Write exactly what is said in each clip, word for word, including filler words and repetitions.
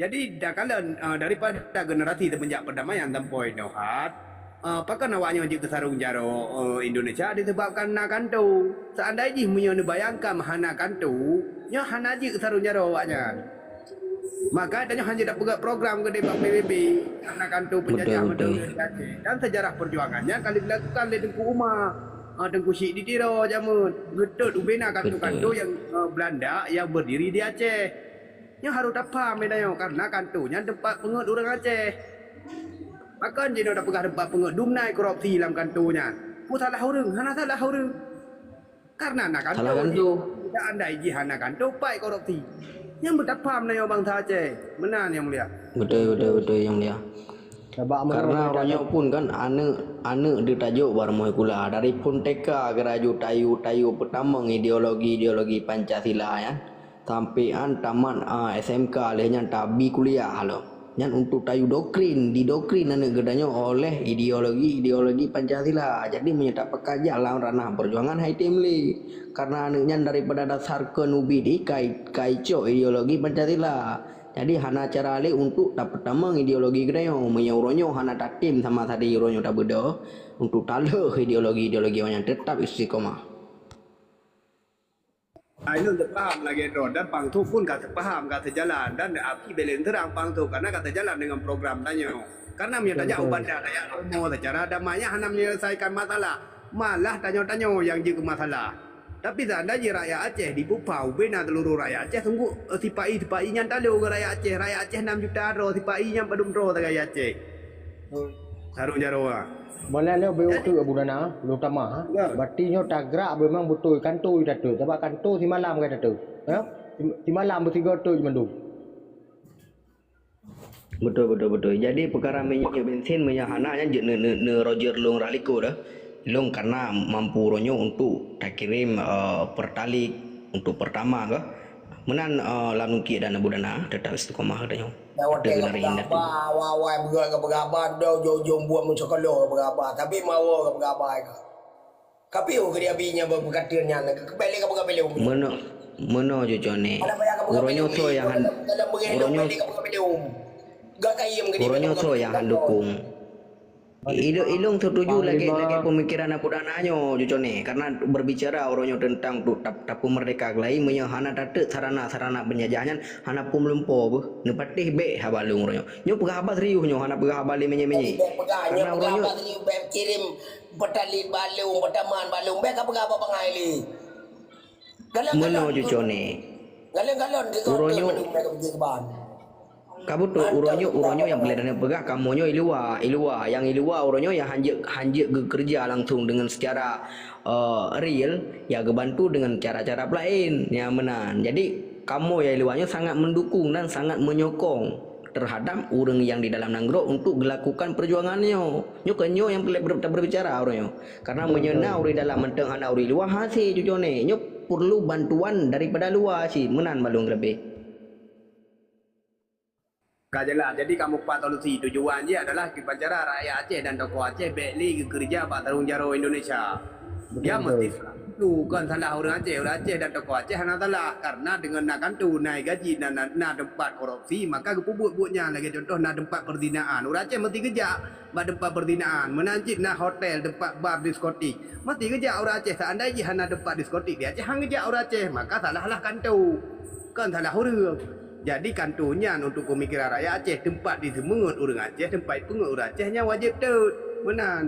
Jadi, takalon, eh, daripada generasi seumenjak perdamaian sampoe nyoe hat, eh, pakon awaknyoe jeuet keu sarong jaroe, eh, Indonesia disebabkan na kanto. Seandai jih meunyoe neubayangkan hana kanto, nyoe hana jeuet keu sarong jaroe awaknyan. Maka tanyoe hana jipeugah program keudeh bak P B B, karena kanto penjajah beutôi, beutôi. Dan sejarah perjuangan nyan ka dilakukan lé Teungku Uma, ah, Teungku Chik di Tiro jameun. Geutot ubena kanto-kanto nyang, ah, Belanda nyang berdiri di Aceh. Nyoe harôh tapham beda nyoe, karena kanto nyan teumpat peungeuet ureuëng Aceh. Pakon jinoe tapeugah teumpat peungeuet dumnai korupsi lam kanto nyan? Peue salah ureuëng? Hana salah ureuëng. Karena na kanto. Seandai jih hana kanto, pai korupsi. Nyang beutapham na nyoe bansa Aceh. Meunan, Yang Mulia. Beutôi, beutôi, beutôi, Yang Mulia. Karena uroe nyoe pun kan aneuk, aneuk di tajok bak rumoh sikula. Dari phon T K geuraju tayue-tayue peutamong ideologi-ideologi Pancasila, ya. Sampoe an tamat, ah, S M K, lheueh nyan tabi kuliah lom. Nyan untuk tayue doktrin, didoktrin aneuk geutanyoe oleh ideologi-ideologi Pancasila. Jadi, meunyoe tapeukajak lam ranah perjuangan, hai tem lé. Karena aneuk nyan daripada dasar keuneubit jih kai, kai cok ideologi Pancasila. Jadi, hana cara lé untuk tapeutamong ideologi geutanyoe. Meunyoe uroe nyoe hana tatem sama sabe uroe nyoe tabeudôh, untuk talheueh ideologi-ideologi awaknyan, teutap istiqomah. Hai lôn teupaham lagée droe dan pangtho pun ka teupaham, ka teujalan dan api belen seurang pangtho karena ka teujalan dengan program tanyoe. Karena meunyoe tajak u banda tajak rumoh secara damai nyan hana menyelesaikan masalah, malah tanyoe-tanyoe nyang jeuet keu masalah. Tapi seandai jih rakyat Aceh dipupham ubena seluruh rakyat Aceh, sungguh, eh, sipa-i, sipa-i nyan talo keu rakyat Aceh. Rakyat Aceh enam juta droe, sipa-i nyan padum droe sagai Aceh. Sarong jaroe. Malah lé beu tu Abu Dana, lôn tamah, ha? Ya. Berarti nyoe tagrak memang beutôi kanto tatot. Sabab kanto simalam ka tatot. Ya? Sim-, simalam beusigoe tot mandum. Beutôi, beutôi, beutôi. Jadi peukara minyeuk bensin meunyoe hana nyan jeuet neu, neu, neu Roger lôn rah likot dah. Lôn karena mampu uroe nyoe untuk takirém, eh, Pertalite untuk Pertamax kah. Meunan, eh, lam nungkiek dan Abu Dana, teutap istiqomah geutanyoe. Dah watée ka peugaba, awai-awai beugah ka peugaba, dah ujong-ujong buet meucokolo ka peugaba, tapi mawoe ka peugaba ka. Ka piôh keu di abi nyang beukateun nyan, ka keubeulée ka peugah belom. Meunoe, meunoe cucoe nyoe. Uroe nyoe soe nyang han-, uroe nyoe, uroe nyoe soe nyang han dukung. Ilong, ilong setuju lagée, lagée pemikiran Abu Dana nyoe, cucoe nyoe. Karena berbicara uroe nyoe tentang tu tap-, tapeumeurdeka keulai, meunyoe hana tateuk sarana-sarana penjajah nyan, hana peue meulumpo beuh. Neupatéh bék haba lôn uroe nyoe. Nyoe peugah haba serius nyoe, hana peugah haba lé menyé-menyé. Karena uroe nyoe Pertalite balong, Pertamax balong, bék ka peugah haba bangai lé. Meunoe cucoe nyoe. Uroe nyoe, ka beutôi, uroe nyoe, uroe nyoe nyang peureulée tapeugah kamoe nyoe i luwa, i luwa. Nyang i luwa uroe nyoe nyang hanjeuet, hanjeuet geukeureuja langsung dengan secara, eh, real, ya geubantu dengan cara-cara laén. Nyang meunan. Jadi, kamoe nyang i luwa nyoe sangat mendukung dan sangat menyokong terhadap ureuëng nyang di dalam nanggroe untuk gelakukan perjuangan nyoe. Nyoe keuh nyoe nyang peureulée ber-, taberbicara uroe nyoe. Karena meunyoe na ureuëng dalam mantong hana ureuëng luwa, hase cucoe nyoe. Nyoe perlu bantuan daripada luwa cit, meunan balong leubeh. Ka jelas. Jadi kamoe pat solusi tujuan jih adalah geubancara rakyat Aceh dan tokoh Aceh bék lé geukeureuja bak sarong jaroe Indonesia. Ya mesti tu kon salah ureuëng Aceh, ureuëng Aceh dan tokoh Aceh hana salah karena dengan na kanto, na gaji, na, na, na teumpat korupsi, maka geupeubuet buet nyan lagée contoh na teumpat perzinaan. Ureuëng Aceh mesti geujak bak teumpat perzinaan. Meunan cit na hotel, teumpat bar, diskotik. Mesti geujak ureuëng Aceh. Seandai jih hana teumpat diskotik di Aceh, han geujak ureuëng Aceh, maka salahlah kanto. Kon salah ureuëng. Jadi kanto nyan untuk pemikiran rakyat Aceh, teumpat diseumeungeut ureuëng Aceh, teumpat peungeuet ureuëng Aceh nyan wajéb teut. Meunan.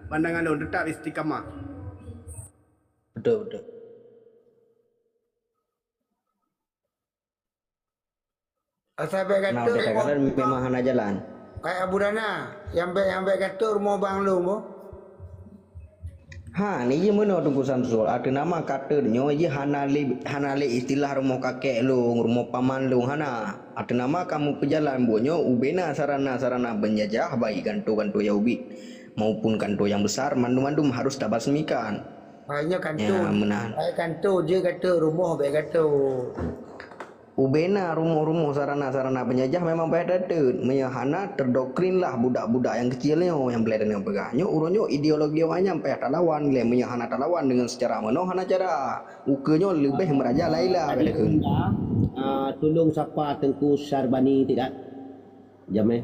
Pandangan lôn teutap istiqamah. Betul, betul. Asai bék gatot rumoh. Memang hana jalan. Hai Abu Dana, nyang bék, nyang bék gatot rumoh bang lôn boh. Ha, ni jih meunoe Teungku Samsul, ateueh nama gatot nyoe jih hana lé, hana lé istilah rumoh kakek lôn, rumoh paman lôn, hana. Ateueh nama kamoe peujalan buet nyoe ubena sarana-sarana penjajah, baik kanto-kanto nyang ubit maupun kanto nyang besar, mandum-mandum harus tabasmikan. Hai nyoe kanto. Ya, meunan. Hai kanto jeuet gatot rumoh bék gatot. Ubena rumoh-rumoh sarana-sarana penjajah memang payah tatot. Meunyoe hana, terdoktrinlah budak-budak nyang keucil nyoe nyang peureulée tapeugah. Nyoe uroe nyoe ideologi awaknyan payah talawan lé. Meunyoe hana talawan dengan secara meunoe hana cara. Ukeue nyoe leubeh meuraja Laila, ka dikheun. Ah, tulông sapa Teungku Syarbani tiga. Jamé.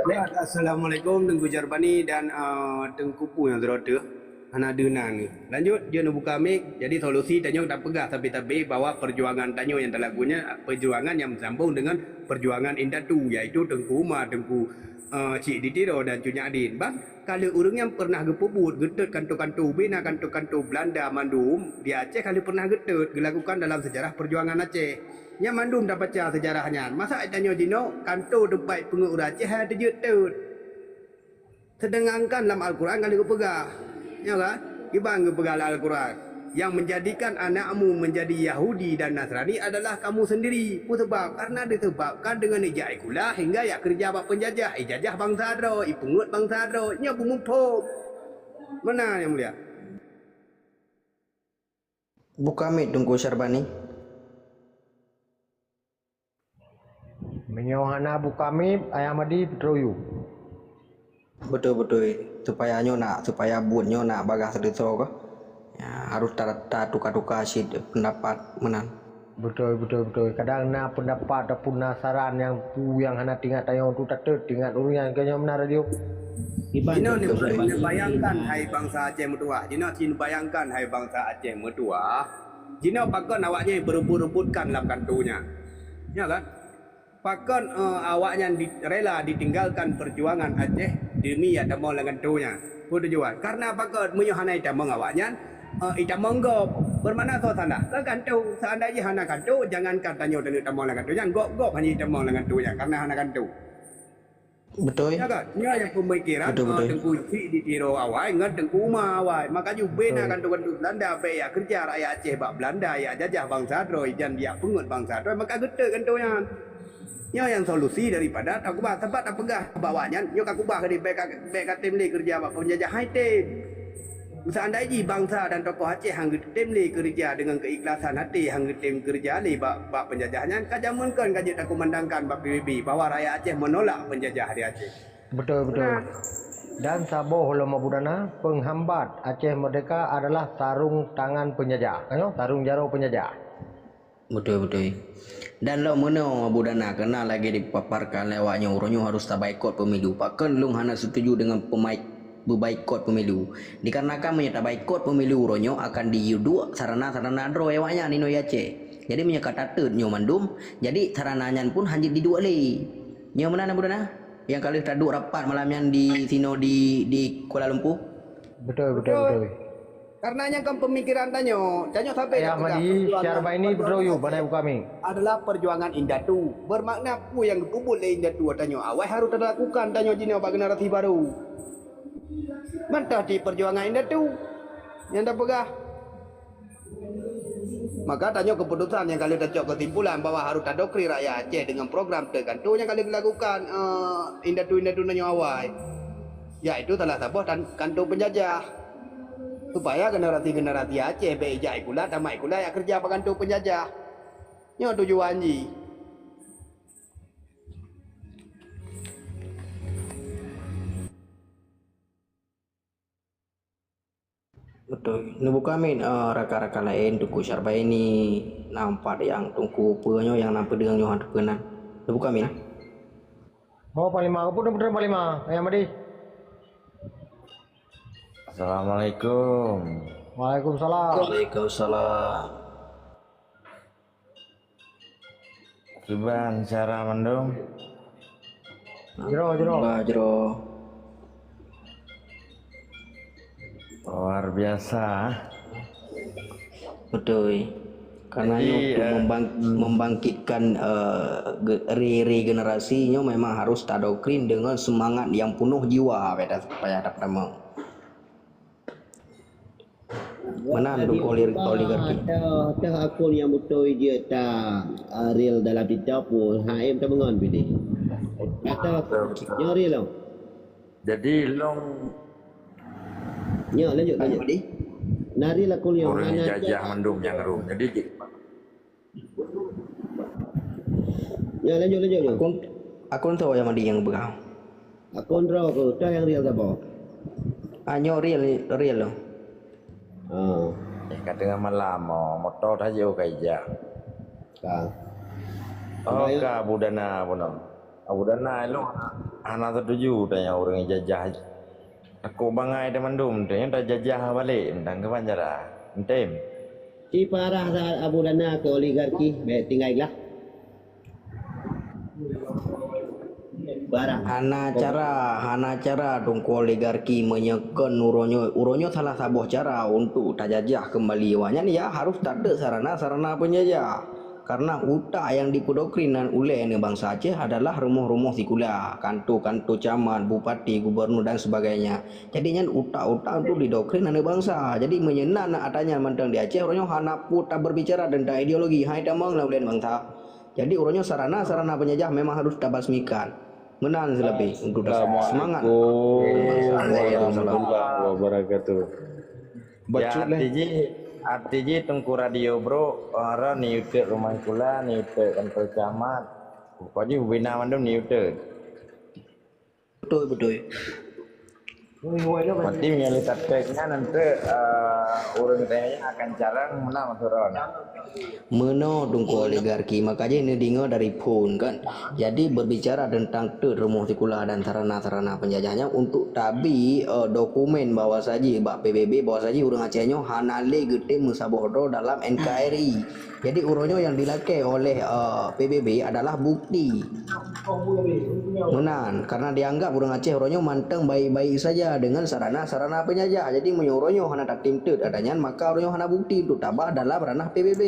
Ya, assalamualaikum Teungku Syarbani dan, ah, Teungku Pu nyang sidroe teuh. Hana deunan ni. Lanjut, jeuet neubuka mic. Jadi solusi tanyoe tapeugah sabe-sabe bahwa perjuangan tanyoe nyang talaku nyan, perjuangan nyang meusambông deungon perjuangan indatu, yaitu Teungku Umar, Teungku, eh, Chik di Tiro dan Cut Nyak Dien. Ban ka lheueh ureuëng nyang pernah geupeubuet, geutot kanto-kanto, bina kanto-kanto Belanda mandum di Aceh ka lheueh pernah geutot, geulakukan dalam sejarah perjuangan Aceh. Nyan mandum tabaca sejarah nyan. Masa tanyoe jinoe kanto teumpat peungeuet ureuëng Aceh hai teujeuet tot. Sedangkan lam Al-Quran ka lheueh geupeugah, ya kan? Kiban geupeugah lam Al-Quran, yang menjadikan anakmu menjadi Yahudi dan Nasrani adalah kamu sendiri. Peue sabab? Karena disebabkan dengan ijak ikula hingga yak kerja bak penjajah, ijajah bangsa droe, ipeungeut bangsa droe. Nyoe peumuphom. Mana yang mulia? Buka mic Teungku Syarbani. Meunyoe hana buka mic, Ayah Madi peutroyuh. Beutôi-beutôi, supaya nyoe nak, supaya buet nyoe nak bagah seudeusoe kah? Ya, harus ta-, tatuka-tuka cit peundapat meunan. Beutôi, beutôi, beutôi. Kadang na peundapat ataupun na saran nyang peue nyang hana teuingat tanyoe tu tatot, teuingat ureuëng nyan keu nyoe meunan radio. Iban Jinoe beutôi. Neubayangkan hai bansa Aceh meutuwah. Jinoe cit neubayangkan hai bansa Aceh meutuwah. Jinoe pakon awaknyan beureubuet-reubuetkan lam kanto nyan. Ya kan? Pakon, eh, awaknyan di-, rela ditinggalkan perjuangan Aceh demi yak tamong lam kanto nyan? Peue tujuan? Karena pakon meunyoe hana itamong awaknyan, eh, itamong gob. Bermakna soe salah? Kan kanto. Seandai jih hana kanto, jangankan tanyoe taneuk tamong lam kanto nyan, gob-gob hana itamong lam kanto nyan karena hana kanto. Beutôi. Ya kan? Nyoe nyang peumikiran, beutôi, eh, beutôi. Teungku Chik di Tiro awai ngon Teungku Umar awai. Maka jih bina kanto-kanto Belanda, bèk yak keureuja rakyat Aceh bak Belanda, yak jajah bansa droe, jan yak peungeut bansa droe, maka geutot kanto nyan. Nyoe nyang solusi daripada takeubah. Sabab tapeugah bak awaknyan, nyoe ka keubah keudéh, bèk ka, bèk ka tem lé keureuja bak penjajah, hai tem. Seandai jih bansa dan tokoh Aceh han geutem lé keureuja deungon keuikhlasan até, han geutem keureuja lé bak, bak penjajah nyan, ka jameun kon ka jeuet takumandangkan bak P B B bahwa rakyat Aceh menolak penjajah di Aceh. Beutôi, beutôi. Nah. Dan saboh lom Abu Dana, penghambat Aceh Merdeka adalah sarong tangan penjajah. Nyoe, sarong jaroe penjajah. Beutôi, beutôi. Dan lom meunoe Abu Dana, keunan lagèe dipaparkan lé awak nyoe, uroe nyoe harus tabaikot pemilu. Pakon lôn hana setuju deungon pemai-, beubaikot pemilu? Dikarenakan meunyoe tabaikot pemilu uroe nyoe akan jiduek sarana-sarana droe awaknyan inoe Aceh. Jadi meunyoe ka tatot nyoe mandum, jadi sarana nyan pun hanjeuet jiduek lé. Nyoe meunan Abu Dana, nyang ka lheueh taduek rapat malam nyan di sinoe di, di Kuala Lumpur. Beutôi, beutôi, beutôi. Karena nyan kan pemikiran tanyoe. Tanyoe sabe Ayah Madi, perjuangan Syarbani, Beutôi, Yub, banai buka mic. Adalah perjuangan indatu. Bermakna peue nyang geupeubuet lé indatu tanyoe awai harôh talakukan tanyoe jinoe bak generasi barô. Mantong di perjuangan indatu nyang tapeugah. Maka tanyoe keuputosan nyang ka lheueh tacok keusimpulan bahwa harôh tadoktrin rakyat Aceh deungon program teukanto nyang ka lheueh geulakukan, eh, indatu-indatu tanyoe awai. Yaitu salah saboh tan-, kanto penjajah. Supaya generasi-generasi Aceh bèk ijak ikula, tamat ikula ijak keureuja bak kanto penjajah. Nyoe tujuan jih. Beutôi. Neubuka mic, eh, rakan-rakan laén, Teungku Syarbaini, na umpat nyang Teungku peue nyoe nyang na peudeueng nyoe hana peue nan. Neubuka mic. Oh, Panglima, keupeue neupeudeueng Panglima? Ayah Madi. Assalamualaikum. Waalaikumsalam. Waalaikumsalam. Kiban cara mandum? Jroh, jroh. Bah, jroh. Luar biasa. Beutôi. Karena Jadi, nyoe untuk eh, membang-, membangkitkan, eh, ge-, re-, regenerasi nyoe memang harus tadoktrin dengan semangat yang penuh jiwa, beda supaya ada pertama. Meunan dum oli-, oligarki. Teuh, teuh akun nyang beutôi jeuet ta, ah, reel dalam TikTok pun, H M tabeungon pih deh. Atau nyoe reel lom. Jadi, long Nyoe, lanjut, lanjut. Na reel akun nyoe, ureueng jajah mandum nyang rum. Jadi, Ya, lanjut, lanjut, lanjut. Akun, akun soe Ayah Madi nyang peugah? Akun droe ku, teuh nyang reel saboh. Ah, nyoe reel, reel. Ah. Eh, ka teungoh malam, oh, moto tajak ka ija. Ka. Oh, ka Abu Dana pun. Abu Dana ilong hana setuju tanya orang jajah. Aku bangai teman dum tu yang dah jajah balik tentang ke panjara. Entem. Ci parah saat Abu Dana ke oligarki, baik tinggai lah. Parah. Hana cara, hana cara Teungku oligarki meunyoe kon uroe nyoe. Uroe nyoe salah saboh cara untuk tajajah kembali awaknyan, ya harus tadeuk sarana-sarana penjajah. Karena utak yang dipeudoktrinan uleh aneuk bansa Aceh adalah rumoh-rumoh sikula, kanto-kanto camat, bupati, gubernur dan sebagainya. Jadi nyan utak-utak untuk didoktrin aneuk bansa. Jadi meunyoe na aneuk ata nyan mantong di Aceh, uroe nyoe hana pue taberbicara tentang ideologi, hai tamong lam ulèe bansa. Jadi uroe nyoe sarana-sarana penjajah memang harus tabasmikan. Meunan seulebih untuk dasar. Semangat. Assalamualaikum warahmatullahi wabarakatuh. Bacut leh. Arti jih, arti jih Teungku Radio Bro, orang ni utek rumah sikula, ni utek kantor camat. Pokoknya bina mandum ni utek. Betul, betul. Berarti menyalin taktik nyan untuk, eh, ureueng tanya akan jarang menang turun. Meunoe Teungku oligarki, maka jih neudeungoe dari phon kan. Jadi berbicara tentang teut rumoh sikula dan sarana-sarana penjajahnya untuk tabi, eh, dokumen bahwa saji bak P B B bahwa saji ureueng Aceh nyoe hana lé geutem meusaboh droe dalam N K R I. Jadi uroe nyoe nyang dilakée oleh, eh, P B B adalah bukti. Meunan, karena dianggap ureueng Aceh uroe nyoe mantong baik-baik saja dengan sarana-sarana penjajah. Jadi meunyoe uroe nyoe hana tatem teut adat nyan, maka uroe nyoe hana bukti untuk tabah dalam ranah P B B.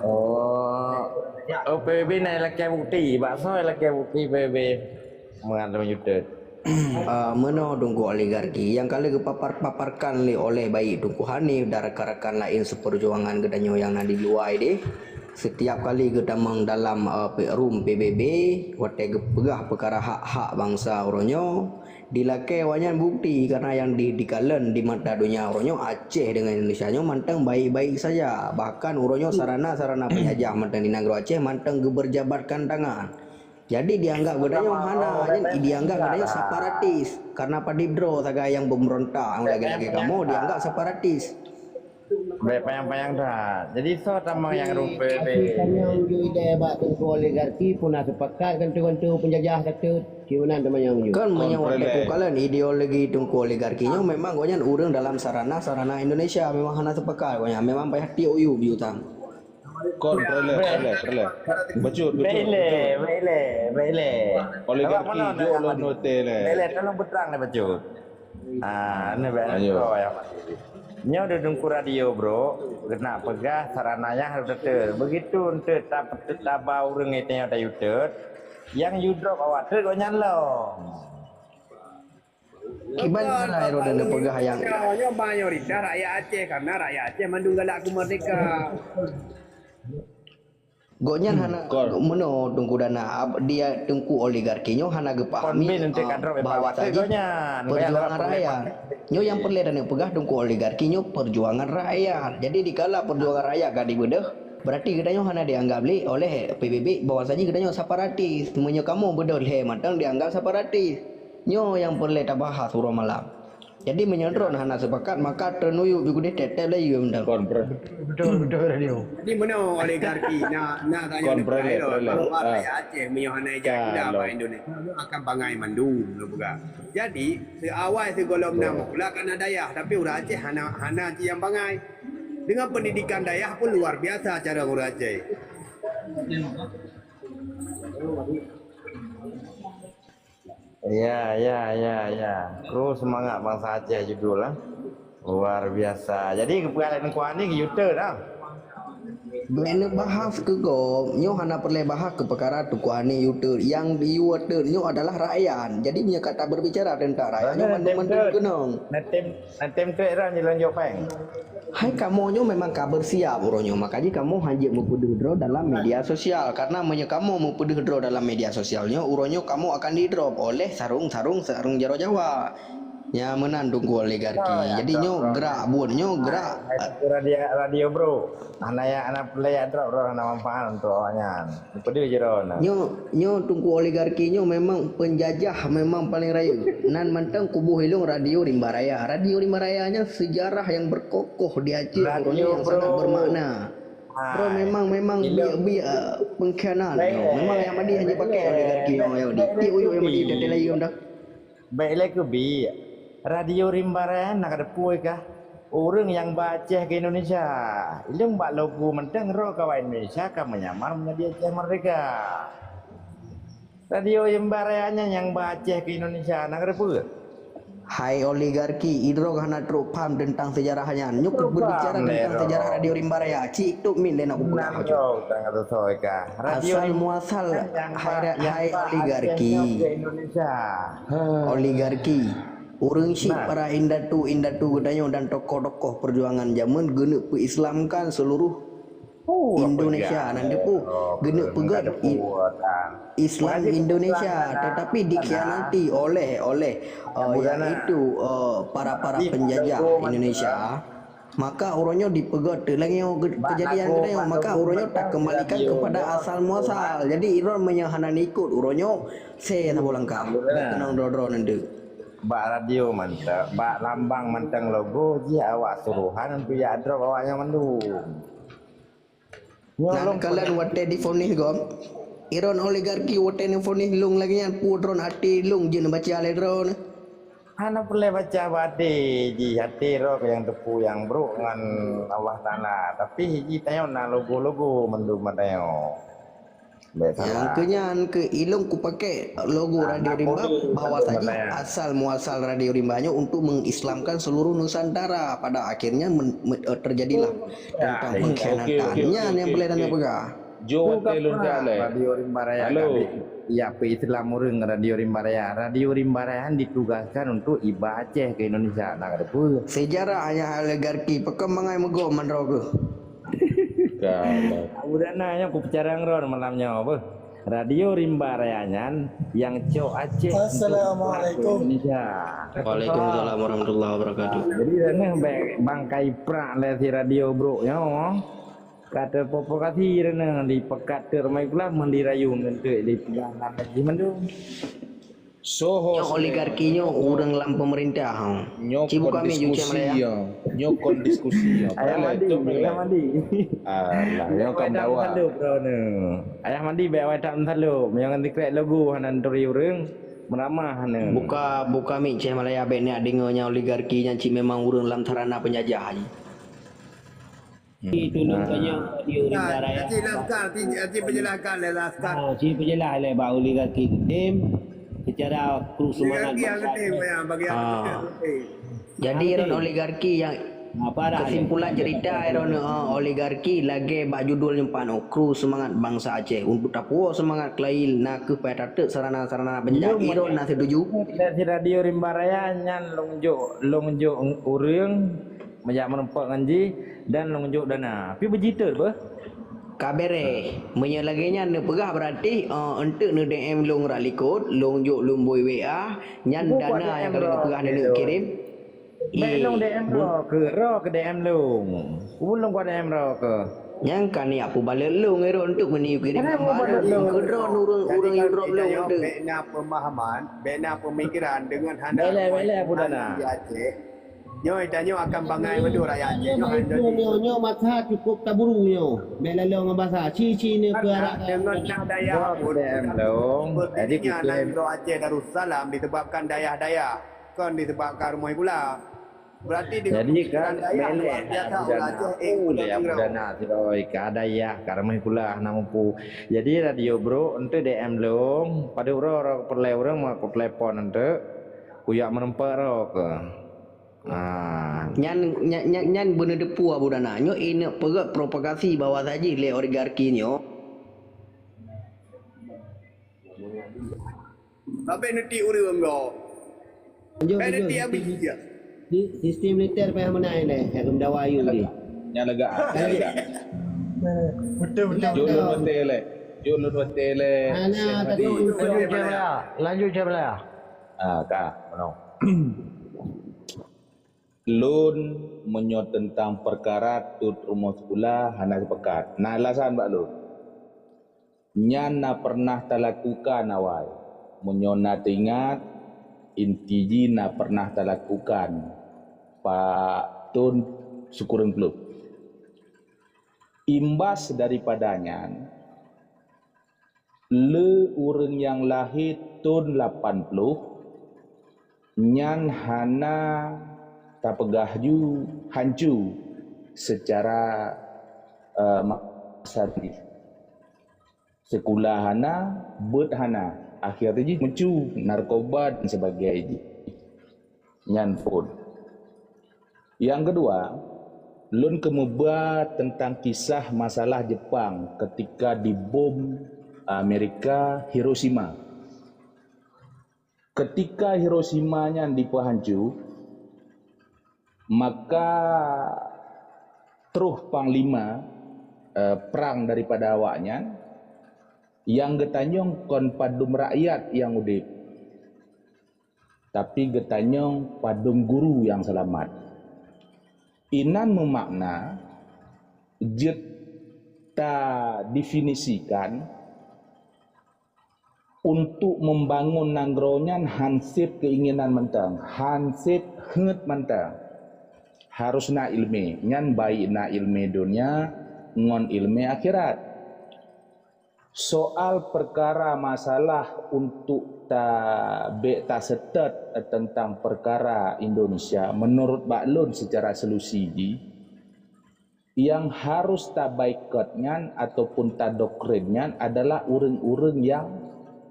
Oh. Oh, P B B na ilakée bukti. Bak soe ilakée bukti P B B? Meunan meunyoe teut. Ah, meunoe Teungku oligarki nyang ka lheueh geupapar-paparkan lé oleh baik Teungku Hanif dan rakan-rakan laén seupeurjuangan geutanyoe nyang na di luwa idéh. Setiap kali geutamong dalam, ah, pe-, room P B B, watée geupeugah peukara hak-hak bansa uroe nyoe, dilakée awaknyan bukti karena nyang di, dikalon di mata donya uroe nyoe Aceh dengan Indonesia nyoe mantong baik-baik saja. Bahkan uroe nyoe sarana-sarana penjajah mantong di nanggroe Aceh mantong geubeurjabatkan tangan. Jadi dianggap geutanyoe hana, jadi dianggap geutanyoe separatis. Karena padit droe sagai nyang beumeurontak, nyang lagée-lagée kamoe dianggap separatis. Baik panyang-panyang that. Jadi soe tamong nyang rumpé? Tapi tanyong ju idéh bak teungku oligarki pun na sepakat kan teungku penjajah satu. Kiban tamong nyang ju. Kan meunyoe watée kukalon ideologi teungku oligarki nyoe memang gobnyan ureueng dalam sarana-sarana Indonesia memang hana sepakat gobnyan. Memang payah tiok yub yutang. Kon, peureulée, peureulée, peureulée. Bacut, bacut, bacut. Baik lé, baik lé, baik lé. Oligarki jok lôn note lé. Baik lé, tolong beutrang lé bacut. Ah, ni baik. Ayo. Nyoe di Teungku Radio, Bro. Keuneuk peugah sarana nyang harôh teuteue. Begitu enteuk ta-, taba ureueng itu nyang tayue teut, nyang yue drop awak teut gobnyan lom. Kiban cara Herodes neupeugah nyang nyoe mayoritas rakyat Aceh, karena rakyat Aceh mandum galak keu merdeka. Gobnyan hana meunoe Teungku Dana, ab-, dia Teungku oligarki nyoe hana geupahami, ah, bahwa saji perjuangan rakyat. Nyoe nyang peureulée taneuk peugah Teungku oligarki nyoe perjuangan rakyat. Jadi dikala perjuangan rakyat ka dibeudôh, berarti geutanyoe hana dianggap lé oleh P B B bahwa saji geutanyoe separatis. Meunyoe kamoe beudôh lhée mantong dianggap separatis. Nyoe nyang peureulée tabahas uroe malam. Jadi meunyoe droen hana sepakat, maka teunuyuek ju keudeh tép-tép laju mantong. Kon, bre. Betul, betul, betul, Radio. Jadi meunoe oligarki na, na tanya kon, bre, bre, bre. Bahwa rakyat Aceh meunyoe hana ija pindah bak Indonesia, akan bangai mandum, lôn peugah. Jadi, siawai sigohlom na meukulah kana dayah, tapi ureueng Aceh hana, hana cit nyang bangai. Dengan pendidikan dayah pun luar biasa cara ureueng Aceh. Ya, ya, ya, ya. Kru Semangat Bansa Aceh judul, ah. Luar biasa. Jadi, keupeue lé Teungku Ani ke U-turn dah. Bèk neubahas keu gob, nyoe hana peureulèe bahas keu peukara Teungku Ani U-turn. Nyang di U-turn nyoe adalah rakyat. Jadi, meunyoe ka taberbicara teuntang rakyat, nyoe mandum-mandum keunong. Nanti Nanti trek ran jalan jok péng. Hai kamoe nyoe memang ka bersiap uroe nyoe, maka jih kamoe hanjeuet meupeudeuh droe dalam media sosial. Karena meunyoe kamoe meupeudeuh droe dalam media sosial nyoe, uroe nyoe kamoe akan didrop oleh sarong-sarong, sarong jaroe Jawa. Nya meunan Teungku oligarki. Jadi nyoe gerak buet nyoe gerak. Hai, hai, radio, radio, bro. Hana ya, hana peureulèe drop, droe hana manfaat untuk awaknyan. Peudeuh jih droe na. Nyoe, nyoe Teungku oligarki nyoe memang penjajah memang paling rayeuk. Nan mantong kubu ilong Radio Rimba Raya. Radio Rimba Raya nyan sejarah yang berkokoh di Aceh, uroe nyoe yang sangat bermakna. Bro, memang, memang biak-biak, eh, pengkhianat. Memang Ahmadi hana pakai oligarki yang Yahudi. Tiap uyuh Ahmadi dah layu dah. Baik lé keubiet. Radio Rimba Raya na ka teupeu kah? Ureuëng nyang ba Aceh keu Indonesia. Ilong bak logo mantong ro ka ba Indonesia ka menyamar menjadi Aceh Merdeka. Radio Rimba Raya nyan nyang ba Aceh keu Indonesia na ka teupeu. Hai oligarki, idroe hana trok paham tentang sejarah nyan. Nyoe berbicara tentang sejarah Radio Rimba Raya. Cik tuk min lé nak kupeugah. Asal muasal hai, hai oligarki. Oligarki. Ureuëng syik para indatu-indatu geutanyoe dan tokoh-tokoh perjuangan jameun geuneuk peuislamkan seluruh Indonesia nan teupeu geuneuk peugét Islam Indonesia, tetapi dikhianati oleh, oleh, eh, yaitu, eh, para-para penjajah Indonesia. Maka uroe nyoe dipeugét lagée nyoe kejadian geutanyoe, maka uroe nyoe takembalikan kepada asal muasal. Jadi, idroe meunyoe hana ikot uroe nyoe, se saboh langkah. Tenang droe-droe nan deuek. Bak radio mantong, bak lambang mantong logo jih awak suruhan untuk jak drop awak nyan mandum. Nyoe lôn kalon watée difonis gom, iron oligarki watée neufonis lôn lagée nyan peue droen até lôn jeuet neubaca lé droen. Hana peureulée baca bak até jih, até droe nyang teupeu nyang brok ngon Allah Taala. Tapi jih tanyoe na logo-logo mandum tanyoe. Nyang keunyan keu ilong kupake logo Radio Rimba bahwa saja asal muasal Radio Rimba nyoe untuk mengislamkan seluruh Nusantara. Pada akhirnya men- men- eh, terjadilah tentang pengkhianatan. Nyan nyang boleh tanda peugah. Jok watée lôn jak lé. Radio Rimba Raya. Halo. Ya, pe Islam ureuëng Radio Rimba Raya. Radio Rimba Raya ditugaskan untuk iba Aceh ke Indonesia. Nak kata apa? Sejarah hanya oligarki, pakon mangai meugom mandroe geuh. Abu dana nyoe kupeucarang ron malam nyoe beuh. Radio Rimba Raya nyan nyang cok Aceh untuk Assalamualaikum. Indonesia. Waalaikumsalam warahmatullahi wabarakatuh. Jadi, reneh bek bangkai prak lé si radio brok nyoe. Kata provokasi reneh dipekat teuk ramai pula mendirayu ngentuk di pegang lagi mandum. Soho nyoe oligarki nyoe ureuëng lam pemerintah. Nyoe kon diskusi ya. Nyoe kon diskusi ya. Ayah mandi, ayah mandi. Alah, nyoe kam dawa. Ayah mandi bek awai tak meusalub. Nyang ngan dikrek logo hana turi ureuëng meramah hana. Buka buka mik Ceh Malaya bek nak deungoe nyang oligarki nyan cit memang ureuëng lam sarana penjajah. Itu lôn tanya dia orang barat. Cik Laskar, cik, cik penjelaskan lé Laskar. Ha, cik penjelas lé bak oligarki geutem secara kru semangat bangsa. Oligarki yang geutem. Jadi iron oligarki yang kesimpulan cerita iron, eh, oligarki lagée bak judul nyempan kru semangat bangsa Aceh untuk tapuo semangat kelail na keuh payah tateuk sarana-sarana penjajah iron na setuju. Dari radio Rimba Raya nyan long jok long jok ureuëng Meujak meurumpok ngon jih dan lôn jok dana. Pi beujiteuet beuh? Ka bereh. Meunyoe lagée nyan neupeugah, beurati, eh, eunteuk neu-D M lôn rot likot, lôn jok lôn bui W A, nyan dana nyang ka lôn peugah neuneuk kirém. Bèk lôn D M droe keuh, droe keuh D M lôn. Ulôn kuat D M droe keuh. Nyang ka niyak peubalot lôn, ero eunteuk meuniup kirém. Kenapa peubalot lôn? Keu droe ureuëng, ureuëng yue droe lôn eunteuk. Bèk na peumahaman, bèk na peumikiran deungon hana. Beleh, beleh, Abu Dana. Di Aceh. Nyoe tanyoe akan bangai mandum rakyat Aceh. Nyoe, nyoe, nyoe, nyoe masa cukup taburu nyoe. Bèk laloe ngon basa. Ci-ci ni peuharap. Deungon dayah pun. Sepertinya nan droe Aceh Darussalam disebabkan dayah-dayah, kon disebabkan rumoh gula. Berarti dengan dayah luar biasa ulah Aceh, eh, Abu Dana sidroe ka dayah ka rumoh gula na mupu. Jadi radio bro, eunteuk D M lôn, padub droe peureulèe ureuëng meutelepon eunteuk, kujak meureumpok droe keuh. Ah. Nyan, nyan, nyan, nyan beuneudeue peue Abu Dana. Nyoe ineuk peugét provokasi bahwa saji lé oligarki nyoe. Tapi nanti ureuëng go. Lanjut, lanjut. Nanti habis dia. Sistem militer payah menang ni, yang mendawa ayu ni. Nyan lega. Betul, betul. Jok lôn watèe lé. Jok lôn watèe lé. Lanjut, lanjut, lanjut. Ah, ka, menang. Lôn meunyoe teuntang peukara tot rumoh sikula hana seupakat. Na alasan bak lôn. Nyan na pernah talakukan awai. Meunyoe na teuingat, inti jih na pernah talakukan pak thon sikureueng ploh. Imbas daripada nyan, le ureuëng nyang lahé thon lapan ploh nyan hana tapeugah ju hanco seucara, eh, masa jih. Seukula hana, beuet hana, akhé jih meucue, narkoba dan sebagainya jih. Nyan phon. Nyang keudua, lôn keumeuba teuntang kisah masalah Jeupang keutika dibom Amerika Hiroshima. Keutika Hiroshima nyan dipeuhanco, maka troh panglima, eh, prang daripada awaknyan, nyang geutanyong kon padum rakyat nyang udeb, tapi geutanyong padum guru nyang seulamat. Inan meumakna jeuet tadefinisikan untuk membangun nanggroe nyan hanseb keinginan mantong, hanseb heuet mantong. Harus na iéleumé, nyan baik na iéleumé donya ngon iéleumé akhirat. Soal peukara masalah untuk ta-, bék taseutôt teuntang peukara Indonesia, meunurot bak lôn seucara solusi jih, nyang harus tabaikot nyan ataupun tadoktrin nyan adalah ureuëng-ureuëng nyang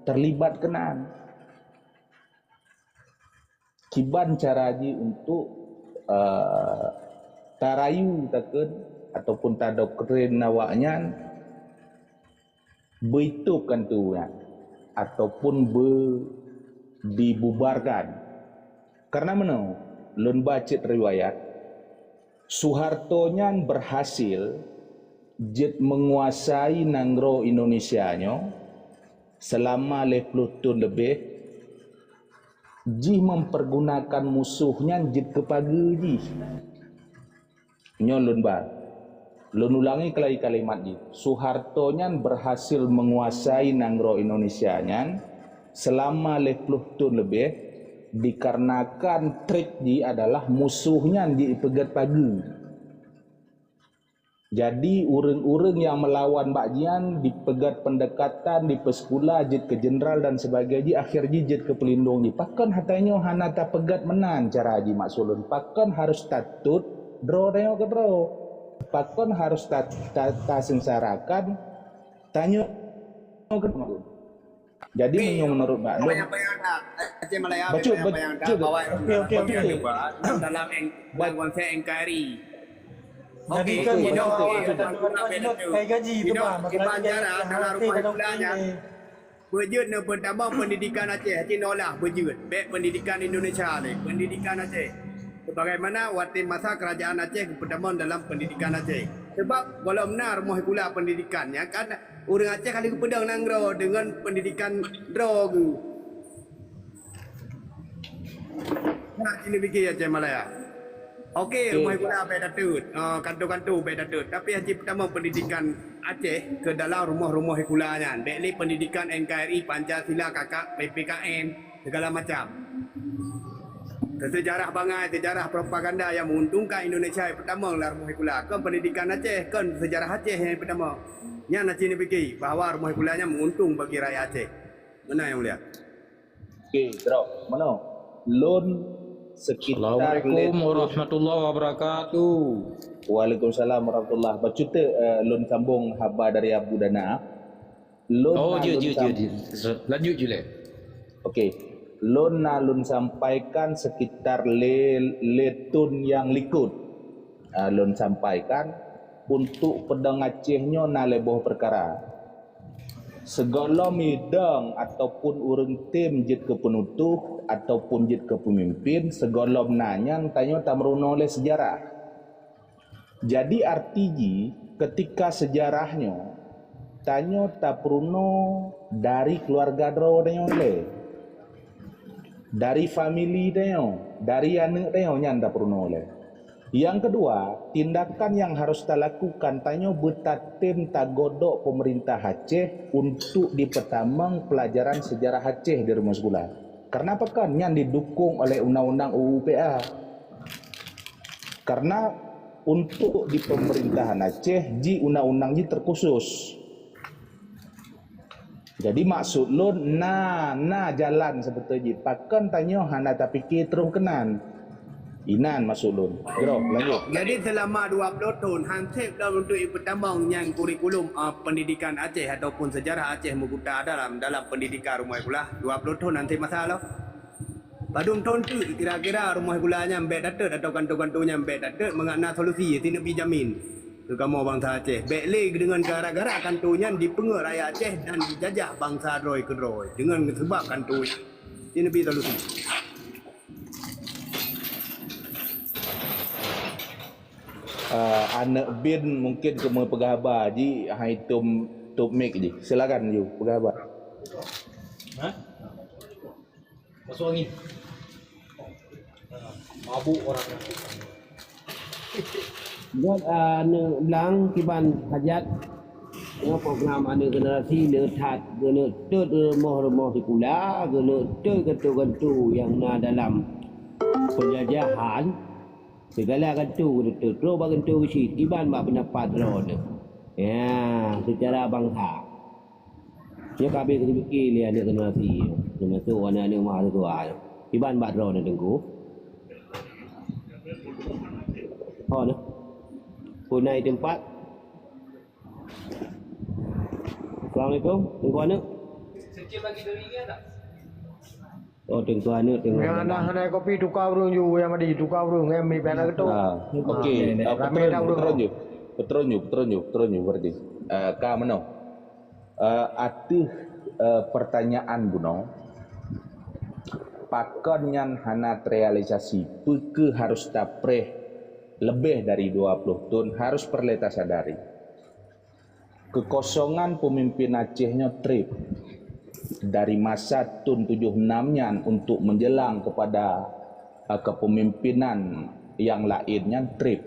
teulibat keunan. Kiban cara jih untuk, eh, tarayu takheun ataupun tadoktrin awaknyan beutôb keunan ataupun be-, dibubarkan. Karena meunoe, lôn baca riwayat, Soeharto nyan berhasil jeuet menguasai nanggroe Indonesia nyoe selama lhée ploh thon leubeh, jih mempergunakan musoh nyan jeuet keu pageue jih. Nyoe lôn ba. Lôn ulangi keuhai kalimat jih. Soeharto nyan berhasil menguasai nanggroe Indonesia nyan selama lhée ploh thon leubeh, dikarenakan trik jih adalah musoh nyan jipeugét pageue. Jadi, ureuëng-ureuëng nyang meulawan bak jihnyan dipeugét peundekatan, dipeuseukula, jeuet keu jeuneural dan sebagainya, akhé jih jeuet keu peulindong jih. Pakon hata nyoe hana tapeugét meunan cara jih maksud lôn? Pakon harôh tatot droe tanyoe keudroe? Pakon harôh ta-, ta-, taseungsarakan tanyoe keudroe? Jadi, meunyoe meunurot bak lôn, Aceh Malaya, bacut, bacut, bacut, bacut, bacut. Dalam eng-, dalam konsep N K R I. Jadi, okey, kan, okey, betul, okey, betul. Kai gaji tu, Bang. Iban cara dalam rumah sekolah nyan. Beujeuet neupeutamoe pendidikan Aceh, Aceh nolah beujeuet. Bék pendidikan Indonesia lé, pendidikan Aceh. Sebagaimana watée masa kerajaan Aceh geupeutamong dalam pendidikan Aceh. Sebab gohlom na rumoh sikula pendidikan nyan kan ureuëng Aceh ka lheueh geupeudong nanggroe deungon pendidikan droe geuh. Nah, sini fikir Aceh Malaya. Okey, okey. Rumoh sikula bék tatot, ah, kanto-kanto bék tatot. Tapi hana peutamong pendidikan Aceh ke dalam rumoh-rumoh sikula nyan. Bék lé pendidikan N K R I, Pancasila, kakak, P P K N, segala macam. Sejarah bangai, sejarah propaganda yang menguntungkan Indonesia yang pertama dalam rumoh sikula. Kon pendidikan Aceh, kon sejarah Aceh yang pertama. Nyan hana cit neupike bahwa rumoh sikula nyan menguntung bagi rakyat Aceh. Meunan yang mulia. Okey, drop. Mano? Lôn sekitar Assalamualaikum warahmatullahi wabarakatuh. Waalaikumsalam warahmatullahi wabarakatuh. Bacut, eh, lôn sambung haba dari Abu Dana. Lôn Oh, na jeuet, lôn jeuet, sam- jeuet, jeuet. Lanjut je leh. Okey. Lôn na lôn sampaikan sekitar lé, lé thon nyang likot. Ah, lôn sampaikan, untuk peudong Aceh nyoe na lhée boh peukara. Sigohlom idong ataupun ureuëng tem jeuet keu peunutôh ataupun jeuet keu peumimpin, sigohlom na nyan tanyoe tameurunoe lé seujarah. Jadi, arti jih, keutika seujarah nyoe, tanyoe tapeurunoe dari keuluwarga droe tanyoe lé, dari famili tanyoe, dari aneuëk tanyoe nyan tapeurunoe lé. Nyang keudua, tindakan nyang harôh talakukan, tanyoe beutatem tagodok peumeurintah Aceh untuk dipeutamong peulajaran seujarah Aceh di rumoh sikula. Karena pakon? Nyan didukong oleh undang-undang U U P A. Karena Untuk di pemerintahan Aceh, ji undang-undang ji terkhusus. Jadi maksud lôn na, na jalan sebetul ji. Pakon tanyoe hana tapike terus keunan. Inan maksud lôn. Jroh, lanjut. Jadi selama dua puluh thon han sép lom untuk ipeutamong nyang kurikulum, ah, pendidikan Aceh ataupun sejarah Aceh meukuta dalam, dalam pendidikan rumoh sikula. Dua puluh thon han sép masa lom. Padum thon teuk kira-kira rumoh sikula nyan bèk tatot atau kanto-kanto nyan bèk tatot mangat na solusi, ti neubi jamin keu kamoe bansa Aceh. Bèk lé deungon gara-gara kanto nyan dipeungeut rakyat Aceh dan dijajah bansa droe keudroe deungon seubab kanto nyan. Ti neubi solusi. Ah, aneuk bin mungkin keumeung peugah haba ji, hai tom top mic ji. Silakan ju peugah haba. Hah? Masuk angin. Ah, mabuk orang. Buet, ah, aneuk blang kiban hajat. Nyoe program aneuk generasi le that keuneuk tot rumoh-rumoh sikula, keuneuk tot kanto-kanto nyang na dalam penjajahan. Segala kanto keuneuk tot, troh bak kanto geuchik, kiban bak pendapat droeneuh. Ya, secara bansa. Nyoe ka habéh geupike lé aneuk generasi nyoe, teumasok aneuk-aneuk mahasiswa nyoe. Kiban bak droeneuh Teungku. Ho nyoe. Pun na di teumpat. Assalamualaikum, Teungku aneuk. Oh, Teungku aneuk, Teungku aneuk. Nyang hana, hana kopi, tuka ureueng ju, nyang madi, tuka ureueng, nyang mi pih hana geutôp. Ah, okey. Ah, ramé dah ureueng. Peutron ju, peutron ju, peutron ju, peutron ju berarti. Ah, ka meunoe. Eh, ateueh, eh, pertanyaan bunoe, pakon nyan hana terrealisasi, peu kheueh harus tapreh leubeh dari dua puluh thon, harus peureulée tasadari. Keukosongan peumimpin Aceh nyoe treb dari masa thon tujoh enam nyan untuk menjelang kepada, eh, kepemimpinan nyang laén nyan treb.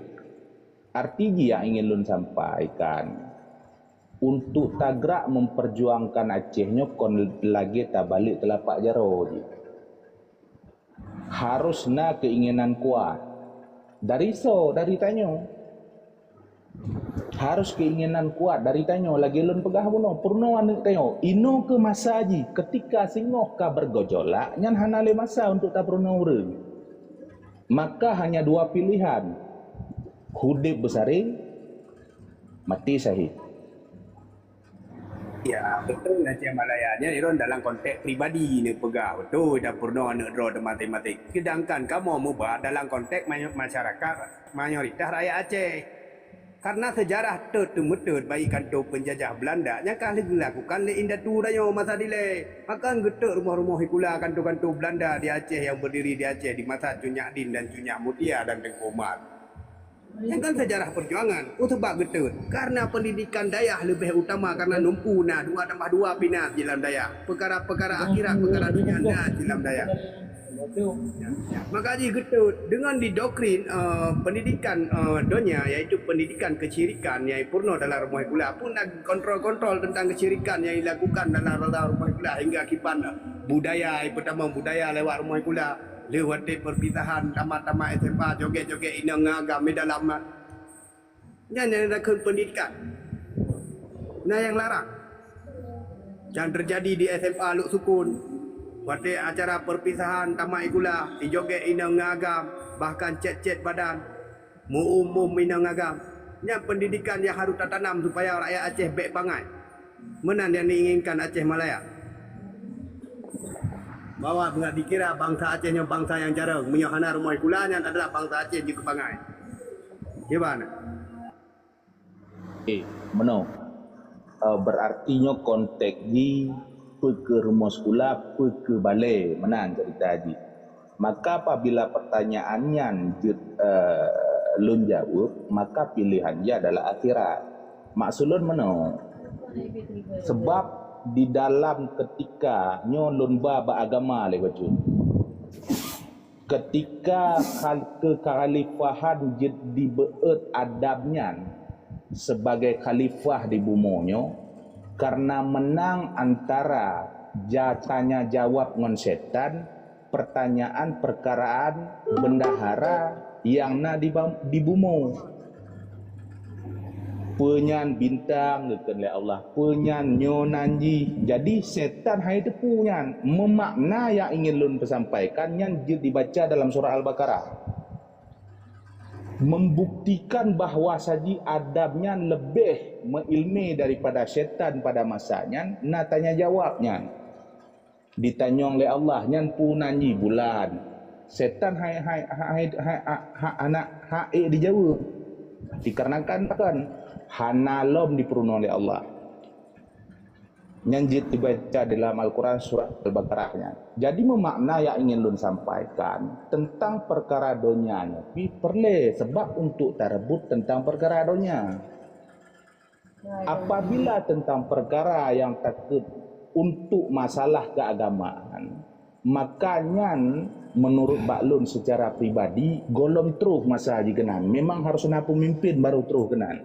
Arti jih nyang ingin lôn sampaikan, untuk tagrak memperjuangkan Aceh nyoe kon lagée tabalek teulapak jaroe jih. Harus na keinginan kuat. Dari soe? Dari tanyoe. Harus keinginan kuat dari tanyoe. Lagée lôn peugah bunoe, peurunoe aneuk tanyoe. Inoe keu masa jih, ketika singoh ka bergejolak, nyan hana lé masa untuk tapeurunoe ureueng. Maka hanya dua pilihan. Udeb beusaré, maté syahid. Ya, beutôi Aceh Malaya nyan, droen dalam konteks pribadi neupeugah, beutôi tapeurunoe aneuk droe teumaté-maté. Sedangkan kamoe meuba dalam konteks mayo-, masyarakat mayoritas rakyat Aceh. Karena sejarah tot teumeutot bak ié kanto penjajah Belanda nyang ka lheueh geulakukan lé indatu tanyoe masa dilée. Maka geutot rumoh-rumoh sikula kanto-kanto Belanda di Aceh nyang berdiri di Aceh di masa Cut Nyak Dien dan Cut Nyak Mutia dan Teungku Umar. Nyan kan sejarah perjuangan. Peue sabab geutot? Karena pendidikan dayah leubeh utama karena numpu na dua tambah dua pih na di lam dayah. Peukara-peukara akhirat, peukara dunia na di lam dayah. Maka jih geutot deungon didoktrin, eh, pendidikan, eh, donya, yaitu pendidikan kesyirikan nyang peurunoe dalam rumoh sikula. Pun na kontrol-kontrol tentang kesyirikan nyang dilakukan dalam, dalam rumoh sikula hingga kiban budaya, pertama budaya lewat rumoh sikula. Lheueh watée perpisahan tamat-tamat S M A, joget-joget inong ngon agam di dalam mat. Nyan nyang nakheun pendidikan. Na nyang larang. Nyang teujadi di S M A Lhoksukon. Watée acara perpisahan tamat sikula, ijoget inong ngon agam, bahkan cet-cet badan, meu-um-um inong ngon agam. Nyan pendidikan nyang harôh tatanam supaya rakyat Aceh bék bangai. Meunan nyang diinginkan Aceh Malaya. Bahwa beungat dikira bansa Aceh nyoe bansa nyang jareueng, meunyoe hana rumoh sikula nyan adalah bansa Aceh jeuet keu bangai. Kiban? Eh, meunoe. Eh, berarti nyoe konteks jih peu kheueh rumoh sikula, peu kheueh balée, meunan cerita jih. Maka apabila pertanyaan nyan jeuet, eh, lôn jaweueb, maka pilihan jih adalah akhirat. Maksud lôn meunoe, sebab di dalam keutika nyoe lôn ba bak agama lé bacut. Keutika khal-, keukhalifahan jeuet dibeuet Adam nyan sebagai khalifah di bumoe nyoe, karena meunang antara ja-, tanya jawab ngon setan, pertanyaan perkaraan bendahara nyang na di ba-, di bumoe. Peue nyan bintang, geukheun lé Allah. Peue nyan nyoe nan jih. Jadi, setan hai teupeu nyan. Meumakna nyang ingin lôn peusampaikan nyan jeuet dibaca dalam surah Al-Baqarah. Membuktikan bahwa saji Adam nyan leubeh meuilmé daripada setan pada masa nyan, na tanya jawab nyan. Ditanyong lé Allah, "Nyan peue nan jih?" "Bulan." Setan hai, hai, hai, hai, ha, ha, hana, ha ék dijaweueb. Dikarenakan pakon? Hana lom dipeurunoe lé Allah. Nyan jeuet dibaca dalam Al-Quran surat Al-Baqarah nyan. Jadi, meumakna nyang ingin lôn sampaikan, teuntang peukara donya nyoe pih peureulée, sabab untuk tareubot teuntang peukara donya. Apabila teuntang peukara nyang takheun untuk masalah keuagamaan, maka nyan meunurot bak lôn seucara pribadi, gohlom troh masa jih keunan. Memang harôh na peumimpén barô troh keunan.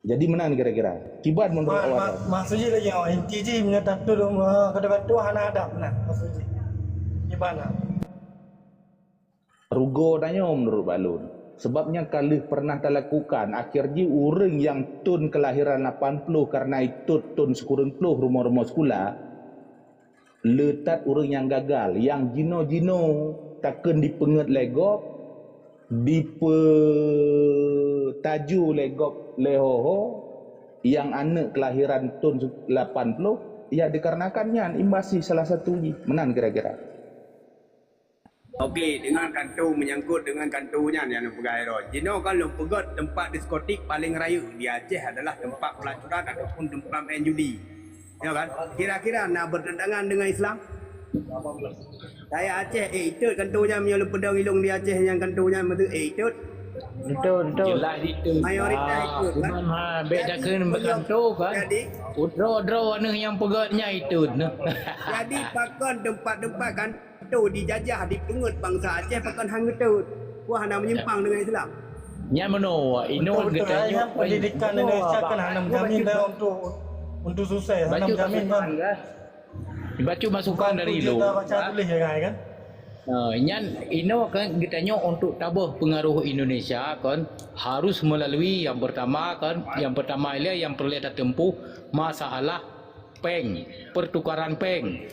Jadi meunan kira-kira. Kiban meunurot awak droe? Maksud jih lagée nyoe, inti jih meunyoe tatot, eh, kata-kata hana adab nah, maksud jih. Kiban nah. Rugoe tanyoe meunurot bak lôn. Sabab nyan ka lheueh pernah talakukan, akhé jih ureuëng nyang thon keulahiran lapan ploh kareuna itot thon sikureueng ploh rumoh-rumoh sikula, le that ureuëng nyang gagal, nyang jinoe-jinoe takheun dipeungét lé gob, dipeutaju lé gob lé ho-ho, nyang aneuëk keulahiran thon lapan ploh, ya dikarenakan nyan imbas jih salah satu jih. Meunan kira-kira. Okey, dengan kanto, menyangkut dengan kanto nyan nyang lôn peugah droe. Jinoe kan lôn peugét teumpat diskotik paléng rayeuk di Aceh adalah teumpat pelacuran ataupun teumpat main judi. Ya kan? Kira-kira na bertentangan dengan Islam? Rakyat Aceh, eh, itot kanto nyan meunyoe lôn peudong ilong di Aceh nyang kanto nyan beutôi, eh, itot. Betul, betul. Jelas itot. Mayoritas itot, kan? Cuman, ha, bèk takheun beukanto, kan? Jadi, droe-droe aneuëk nyang peugét nyan itot. Jadi, pakon teumpat-teumpat kan? Kanto dijajah, dipeungét bansa Aceh pakon han geutot. Wah, hana meunyimpang deungon Islam. Nyan meunoe, inoe geutanyoe pendidikan Indonesia kan hana menjamin dah untuk, untuk sukses, hana menjamin kan. Bacut masukan dari lu. Baca tulis ya, kan? Nah, nyan inoe kan geutanyoe untuk tabôh pengaruh Indonesia kan harus melalui yang pertama kan, yang pertama ialah yang perlu kita tempuh masalah péng, pertukaran péng.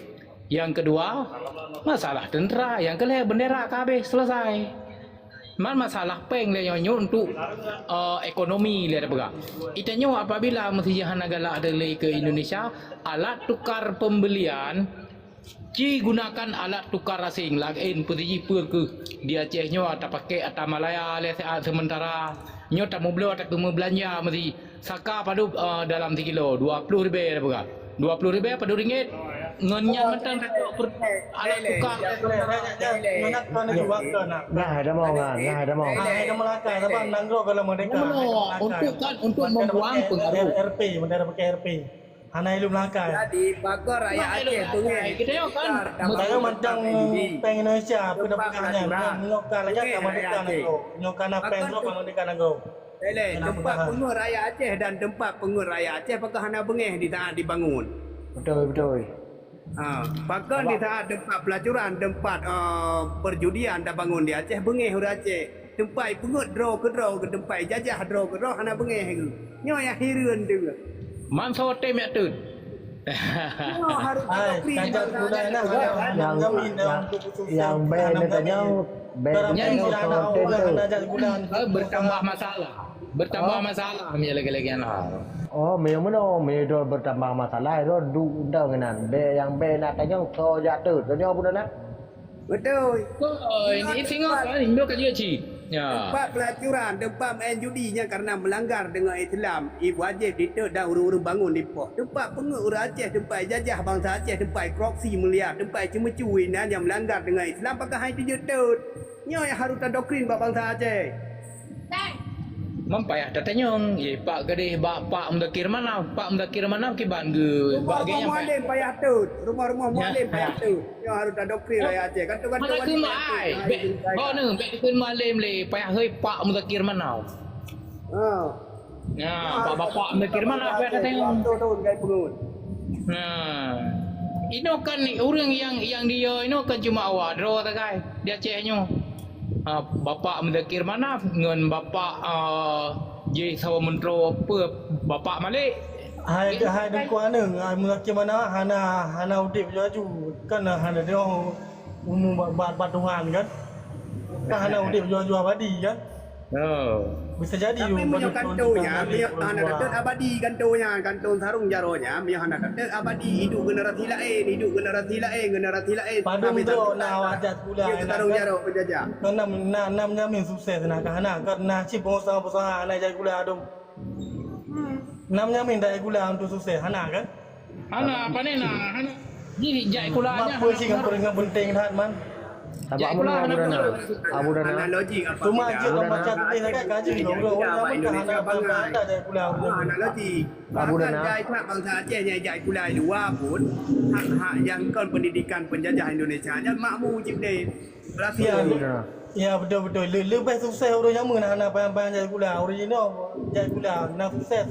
Yang kedua, masalah tentera. Yang kelhèe, bendera ka habéh, selesai. Man masalah péng lé nyoe untuk, eh, ekonomi lé ada peugah. Itanyoe apabila meusti hana galak ada lé ke Indonesia, alat tukar pembelian, ci gunakan alat tukar asing laén peutiji peue keuh di Aceh nyoe tapakèk ata Malaya lé se-, sementara. Nyoe tameubloe atawa meubelanja meusti. Saka padub, eh, dalam sikilo, dua ploh ribèe dah peugah. Dua ploh ribèe padub ringgit. Ngon nyan mantong takok per-, alat tukar. Nah, ada mau kan? Nah, ada mau. Untuk kan, untuk membuang pengaruh. Hana ilôn meulangkai. Jadi, pakon rakyat Aceh beungèh. Kita nyoe kan, mantong péng Indonesia, peue dah peugah nyan, nyoe ka lagèe ka merdeka nanggroe. Nyoe ka na péng droe ka merdeka nanggroe. Lé, lé, teumpat peungeuet rakyat Aceh dan teumpat peungeuet rakyat Aceh pakon hana beungèh di saat dibangun. Betul, betul. Ha, pakon di saat teumpat pelacuran, teumpat, eh, perjudian tabangun di Aceh, beungèh ureueng Aceh. Teumpat peungeuet droe keudroe, teumpat jajah droe keudroe hana beungèh geuh. Nyoe nyang hireuen teuh. Man soe tem jak teut? Nyoe harus tadoktrin bangsa Aceh. Nyang, nyang, nyang bèe neutanyong, bèe neutanyong soe tem teut. Eh, bertambah masalah. Bertambah masalah, mi lagèe-lagèe nyan. Oh, mi meunoe, mi droe bertambah masalah, droe duek undang inan. Bèe nyang bèe neutanyong soe jak teut. Tanyoe peue na? Beutôi. Oh, ini singoh kan, Indo ka jeuet cit. Ya. Teumpat pelacuran, teumpat main judi nyan karena melanggar dengan Islam. Ibu wajéb diteut dan ureueng-ureueng bangun dipoh. Teumpat peungeuet ureueng Aceh, teumpat jajah bansa Aceh, teumpat korupsi miliar, teumpat ceumeucue inan nyang melanggar dengan Islam, pakon han jeuet teut. Nyoe nyang harôh tadoktrin bak bansa Aceh. Man payah tatanyong, eh, Pak Gadeh bak Pak Muzakir Manaf. Pak Muzakir Manaf kiban geu bak geuh nyang payah. Rumoh-rumoh mualem payah teut. Rumoh-rumoh mualem payah teut. Nyoe harôh tadoktrin rakyat Aceh. Kan tu, kan tu. Mana keuh mai? Bèk, ho neuh, bèk dikheun mualem lé, payah hôi Pak Muzakir Manaf. Ha. Nah, Pak Bapak Muzakir Manaf payah tatanyong. Dua puluh tahun gai peungeuet. Nah. Inoe kan ureueng nyang, nyang dia inoe kan cuma awak droe sagai di Aceh nyoe. Ha, Bapak Muzakir Manaf ngon Bapak, ah, Jih sawa meuntroe peue Bapak Malik? Hai, hai Teungku Aneuëk, hai Muzakir Manaf hana, hana udeb laju-laju. Kan hana teuh umu ba-, ba-, bak Tuhan kan. Kan hana udeb laju-laju abadi kan. Oh. Bisa jadi. Tapi meunyoe kantô nyan, meunyoe hana teuteuek abadi kantô nyan, kantô sarong jaroe nyan, meunyoe hana teuteuek abadi, idup generasi laén, idup generasi laén, generasi laén. Padum droe na awak jak sikula, sarong jaroe penjajah. Kan nam, na, nam nyamin sukses na, ka hana, kan na cit pengusaha-pengusaha na jak sikula dum. Nam nyamin jak sikula untuk sukses, hana kan? Hana, pane na, hana. Jih jak sikula nyan. Mak peue sih ngon penting that man. Sabab sikula Abu Dana. Abu Dana. Analogi apa? Cuma jeuet macam tu, saya kan kaji dulu. Orang Indonesia bangai. Analogi. Abu Dana. Bahkan jai that bangsa Aceh nyang jak sikula luwa pun, hak-hak nyang kon pendidikan penjajah Indonesia nyan makmu cit deh. Berhasil. Ya, betul, betul. Le-, leubeh susah ureuëng jameun hana payah-payah jak sikula. Ureuëng jinoe jak sikula na sukses.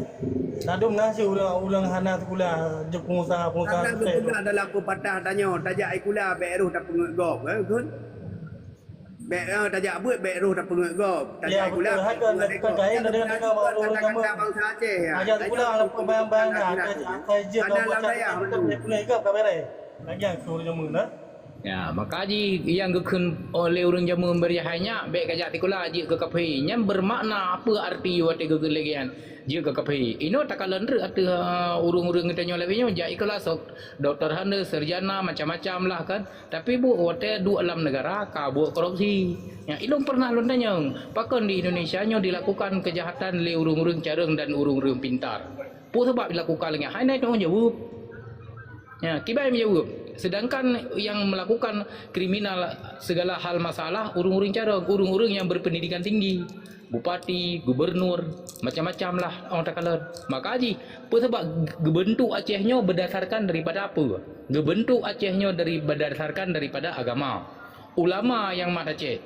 Ladum na cit ureuëng, ureuëng hana sikula, jeuet pengusaha-pengusaha sukses. Karena geupeugah dalam pepatah tanyoe, tajak sikula bék roh tapeungeuet gob, kan? Bék, eh, tajak beuet bék roh tapeungeuet gob. Tajak sikula bék tapeungeuet gob. Kata-kata bangsa Aceh, ya. Tajak sikula, hana payah-payah, hana lam dayah. Lagi ureuëng jameun, ha? Ya, maka jih nyang geukheun oleh ureuëng jameun beurjahai nyan, bék kajak sikula jeuet keu kaphé. Nyan bermakna apa arti watée geukheun lagée nyan, jeuet keu kaphé? Inoe takalon treuk ateueh, uh, ureuëng-ureuëng geutanyoe lagée nyoe, jak sikula sok doktor hana, sarjana, macam-macam lah kan. Tapi buet watée duek lam negara ka buet korupsi. Ya, ilong pernah lôn tanyong, pakon di Indonesia nyoe dilakukan kejahatan lé ureuëng-ureuëng carông dan ureuëng-ureuëng pintar? Peue sabab dilakukan lagée nyan? Hai na tanggung jaweueb. Ya, kiban meujaweueb. Sedangkan yang melakukan kriminal segala hal masalah ureuëng-ureuëng carông, ureuëng-ureuëng yang berpendidikan tinggi, bupati, gubernur, macam-macam lah orang takalon. Maka jih, peue sabab geubentuk Aceh nyoe berdasarkan daripada apa? Geubentuk Aceh nyoe dari, berdasarkan daripada agama. Ulama nyang mat Aceh.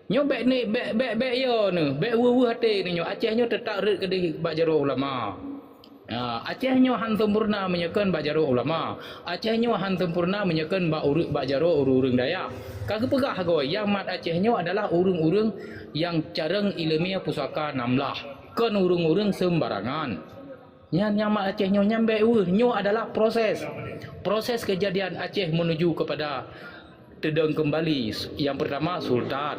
Nyoe bék ni, bék, bék, bék yo neuh, bék weueh-weueh até neuh nyoe. Aceh nyoe teutap rhot keudeh bak jaroe ulama. Ha, Aceh nyoe han sempurna meunyoe kon bak jaroe ulama. Aceh nyoe han sempurna meunyoe kon bak ureuëng, bak jaroe ureuëng-ureuëng dayah. Ka geupeugah goe, nyang mat Aceh nyoe adalah ureuëng-ureuëng nyang carông ileumèe pusaka nam blah, kon ureuëng-ureuëng seumbarangan. Nyan nyang mat Aceh nyoe nyan bék weueh, nyoe adalah proses. Proses kejadian Aceh menuju kepada teudong kembali, yang pertama Sultan.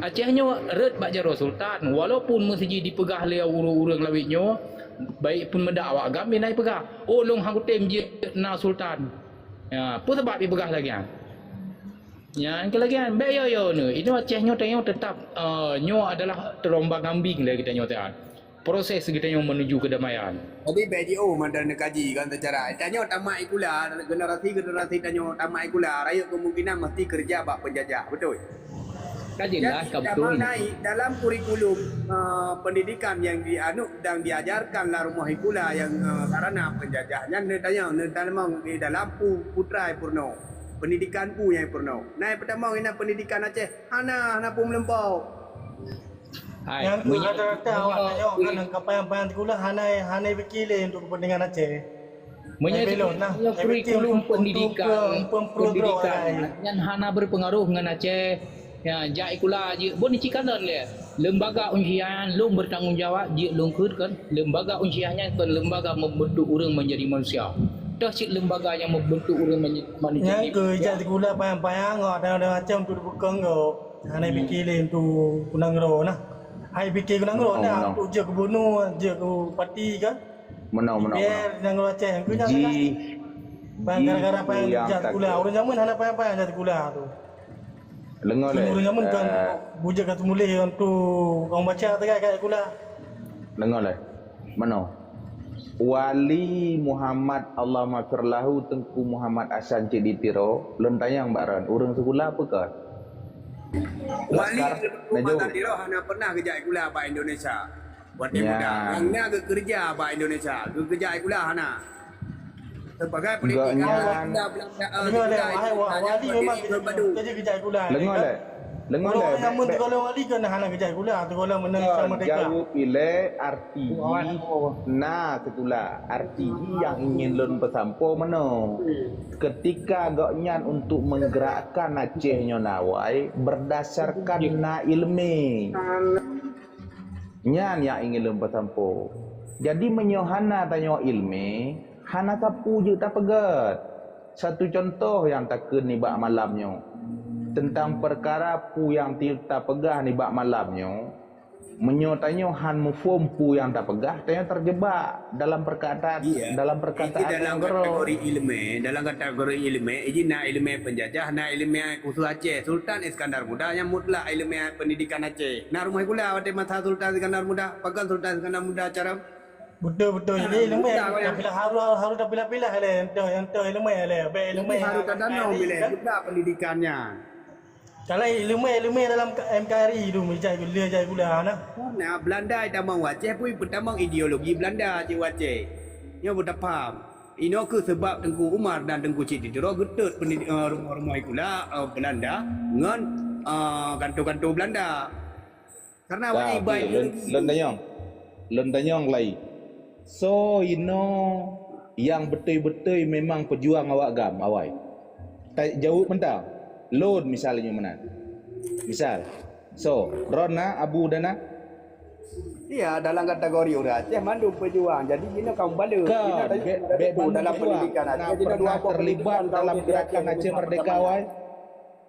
Aceh nyoe rhot bak jaroe Sultan, walaupun meusiji dipeugah lé ureuëng-ureuëng lawét nyoe, baik pun meudak awak agam, bina jipeugah, "Oh, lôn han kutem jeuet na Sultan." Ya, peue sabab jipeugah lagée nyan? Nyan keu lagée nyan, bék yo-yo neuh. Inoe Aceh nyoe tanyoe teutap, eh, nyoe adalah terombang-ambing lé geutanyoe tan. Proses geutanyoe menuju kedamaian. Jadi, bék jiôh mantong neukaji kan seucara. Tanyoe tamat sikula, generasi-generasi tanyoe tamat sikula, rayeuk kemungkinan mesti keureuja bak peunjajah, beutôi? Ka jeulaih, ka beutôi. Jadi, dalam kurikulum, eh, pendidikan yang dianut dan diajarkan lam rumoh sikula yang, eh, sarana peunjajah nyan, neutanyoe, neutamong di dalam peue, peue treuk peurunoe. Pendidikan peue nyang peurunoe. Na nyang peutamong inan pendidikan Aceh, hana, hana peue meuleumpau. Hai, nyang tu meunyoe, rata-rata awak tanyoe kan, ka payang-payang sikula hana, hana pike lé untuk kepentingan Aceh. Meunyoe, eh, belom nah, meunyoe kurikulum pendidikan, pendidikan nyan hana berpengaruh ngon Aceh. Ya, jak sikula jeuet, bon cit kalon lé. Lembaga unsyiah nyan lôn bertanggung jawab jeuet lôn kheun kan. Lembaga unsyiah nyan kon lembaga membentuk ureuëng menjadi manusia. Toh cit lembaga yang membentuk ureuëng menye-, manusia. Nyang keu jak sikula payang-payang, awak tanyoe Aceh untuk dipeukong gob. Hana pike lé untuk keu nanggroe nah. Hai pike keu nanggroe nah, untuk jeuet gubunur, jeuet bupati kan. Meunoe, meunoe, meunoe. Nanggroe Aceh, keu nyan ji, gara-gara payah jak sikula. Ureuëng jameun hana payah-payah jak sikula tu. Leungoe lé. Ureuëng jameun kan, eh, bujeuet ka teumuléh untuk orang baca tegai kat sikula. Leungoe lé. Meunoe. Wali Muhammad, Allahumma firlahu, Teungku Muhammad Hasan cit di Tiro, lôn tanyong bak droen, ureuëng sikula apa kon? Wali Muhammad Hasan Tiro hana pernah geujak sikula bak Indonesia. Watée muda, nyang na geukeureuja bak Indonesia, geukeureuja sikula hana. Sebagai pendidik, gobnyan, sikula, sikula, wali memang geujak sikula. Leungoe lé. Leungoe lé. Ureuëng nyang meuteugolong wali kan hana geujak sikula, teugolong meunan sama merdeka. Jaweueb ilée arti jih na sikula. Arti jih nyang ingin lôn peusampoe meunoe. Ketika gobnyan untuk menggerakkan Aceh nyoe na awai berdasarkan na iéleumé. Nyan nyang ingin lôn peusampoe. Jadi meunyoe hana tanyoe iéleumé, hana sapeue jeuet tapeugét. Satu contoh nyang takheun nibak malam nyoe. Teuntang peukara peue nyang tiep tapeugah nibak malam nyoe, meunyoe tanyoe han muphom peue nyang tapeugah, tanyoe teujeubak dalam peurkataan, dalam peurkataan dalam kategori iéleumé, dalam kategori iéleumé, iji na iéleumé peunjajah, na iéleumé khusus Aceh. Sultan Iskandar Muda nyang mutlak iéleumé peundidikan Aceh. Na rumoh sikula watée masa Sultan Iskandar Muda, pakon Sultan Iskandar Muda cara. Beutôi, beutôi. Jadi iéleumé tapilah, harôh, harôh tapilah-pilah lé, nyang toh, nyang toh iéleumé lé, bèk iéleumé. Jadi harôh tadanoe bilé budak peundidikan nyan. Kalau iéleumé, iéleumé dalam N K R I tu, meujai gula, jai gula na. Karena Belanda tamong u Aceh pun peutamong ideologi Belanda cit u Aceh. Nyoe beutapaham. Inoe kheueh seubab Teungku Umar dan Teungku Chik di Tiro geutot peundidik, eh, rumoh-rumoh sikula, eh, Belanda ngon, eh, kanto-kanto Belanda. Karena awak iba ideologi. Lôn tanyong. Lôn tanyong lai. Soe inoe nyang beutôi-beutôi memang peujuang awak GAM awai? Jaweueb mantong. Lôn misal nyoe meunan. Misal. Soe, droeneuh na, Abu Dana? Iya, dalam kategori ureuëng Aceh mandum peujuang. Jadi jinoe kaum baleue. Kan, bèk mandum dalam peujuang. Pendidikan Aceh, na pernah terlibat dalam gerakan Aceh Merdeka awai?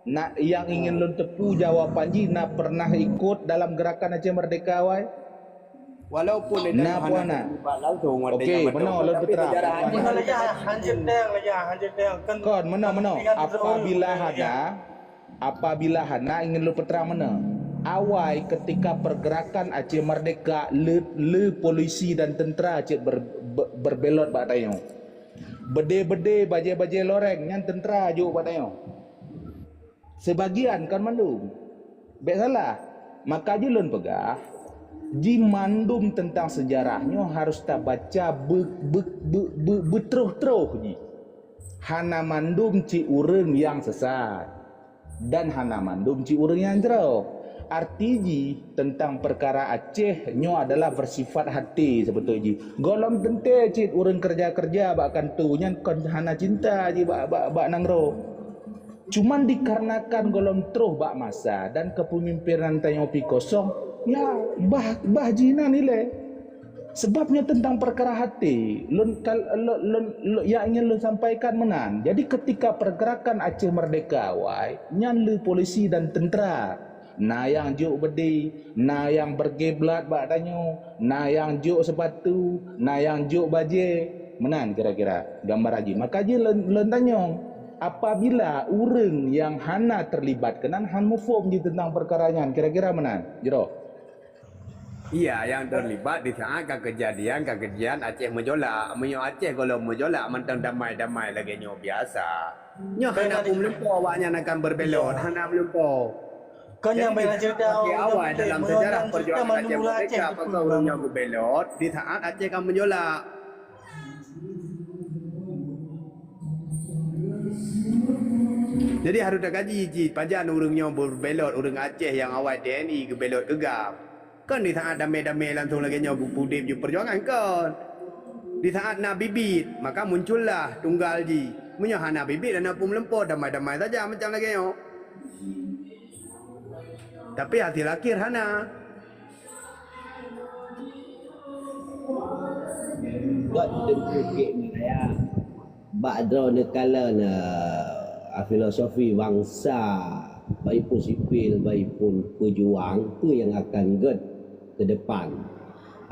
Na nyang ingin lôn teupeue jawaban jih, na pernah ikot dalam gerakan Aceh Merdeka awai? Walaupun na puan na. Okey, meunoe lôn peutrang. Kon meunoe, meunoe. Apabila hana, apabila hana ingin lôn peutrang meunoe. Awai ketika pergerakan Aceh Merdeka le, le polisi dan tentera cit ber, ber, berbelot bak tanyoe. Bede-bede, bajée-bajée loreng nyan tentera jok bak tanyoe. Sebagian kan mandum. Bèk salah. Maka jih lôn peugah, jih mandum teuntang seujarah nyoe harus tabaca be, be, be, be, beutroh-troh jih. Hana mandum cit ureuëng nyang sesat dan hana mandum cit ureuëng nyang jroh. Arti jih teuntang peukara Aceh nyoe adalah beusifat hati seubeutôi jih. Gohlom teuntée cit ureuëng keureuja-keureuja bak kanto nyan kon hana cinta jih bak, bak, bak nanggroe. Cuman dikarenakan gohlom troh bak masa dan kepemimpinan tanyoe pih kosong, ya, bah, bah jih nan ilée. Sebab nyoe teuntang peukara hati, lôn kal-, lôn, lôn, lôn, nyang ingin lôn sampaikan meunan. Jadi ketika pergerakan Aceh Merdeka awai, nyan le polisi dan tentera. Na nyang jok beudé, na nyang beukiblat bak tanyoe, na nyang jok seupatu, na nyang jok bajée. Meunan kira-kira gambaran jih. Maka jih lôn, lôn tanyong, apabila ureuëng nyang hana teulibat keunan han muphom jih teuntang peukara nyan, kira-kira meunan, jroh. Iya, nyang teulibat di saát ka keujadian, ka keujadian Aceh meujolak. Meunyoe Aceh gohlom meujolak mantong damai-damai lagée nyoe biasa. Nyoe hana peue meulumpoe awaknyan akan berbelot, hana meulumpoe. Kon nyang bak cerita awai dalam sejarah perjuangan Aceh Merdeka, apakah ureuëng nyoe geubelot di saát Aceh ka meujolak. Jadi harôh takaji cit pajan ureuëng nyoe beubelot ureuëng Aceh nyang awai T N I geubelot keu GAM. Kon di saát damé-damé langsong lagée nyoe geupeuudeb ju perjuangan kon. Di saát na bibit, maka muncullah tunggal jih. Meunyoe hana bibit, hana peue meulumpoe, damai-damai saja macam lagée nyoe. Tapi hasil akhir hana. Buat Teungku Chik Malaya. Bak droeneuh kalon, eh, filosofi bansa, baik pun sipil, baik pun peujuang, peue nyang akan gét keu depan.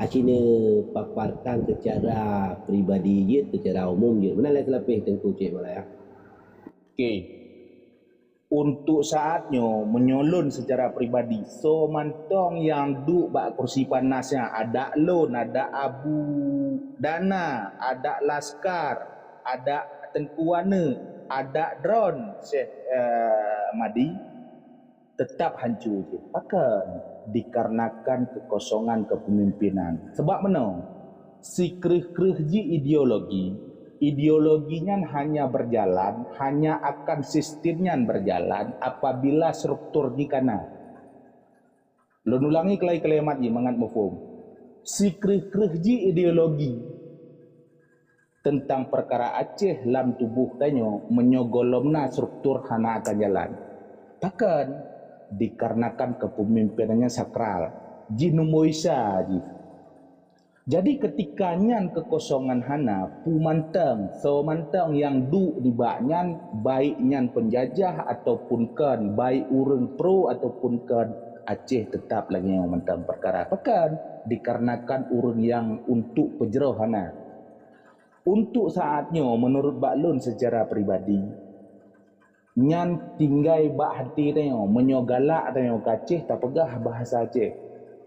Aci neupaparkan seucara pribadi jeuet, seucara umum jeuet. Meunan lé seulapéh Teungku Chik Malaya. Okey. Untuk saát nyoe, meunyoe lôn seucara pribadi, soe mantong nyang duek bak kursi panas nyan, adak lôn, adak Abu Dana, adak Laskar, adak Teungku Aneuk, adak droen Syekh, eh, Madi, teutap hanco jih. Pakon? Dikarenakan keukosongan keupemimpinan. Sabab meunoe, sikreueh-kreueh jih ideologi, ideologi nyan hanya berjalan, hanya akan sistem nyan berjalan apabila struktur jih ka na. Lôn ulangi keulimat jih mangat muphom. Sikreueh-kreueh jih ideologi teuntang peukara Aceh lam tuboh tanyoe, meunyoe gohlom na struktur hana akan jalan. Pakon? Dikarenakan keupemimpinannya sakral. Jih numboi sa jih. Jadi keutika nyan keukosongan hana, peue mantong, soe mantong nyang duek nibak nyan, baik nyan peunjajah ataupun kon, baik ureuëng pro ataupun kon, Aceh teutap lagée nyoe mantong peukara. Pakon? Dikarenakan ureuëng nyang untuk peujroh hana. Untuk saat nyoe, meunurot bak lôn seucara pribadi, nyan tinggai bak hati tanyoe. Meunyoe galak tanyoe keu Aceh, tapeugah bahasa Aceh,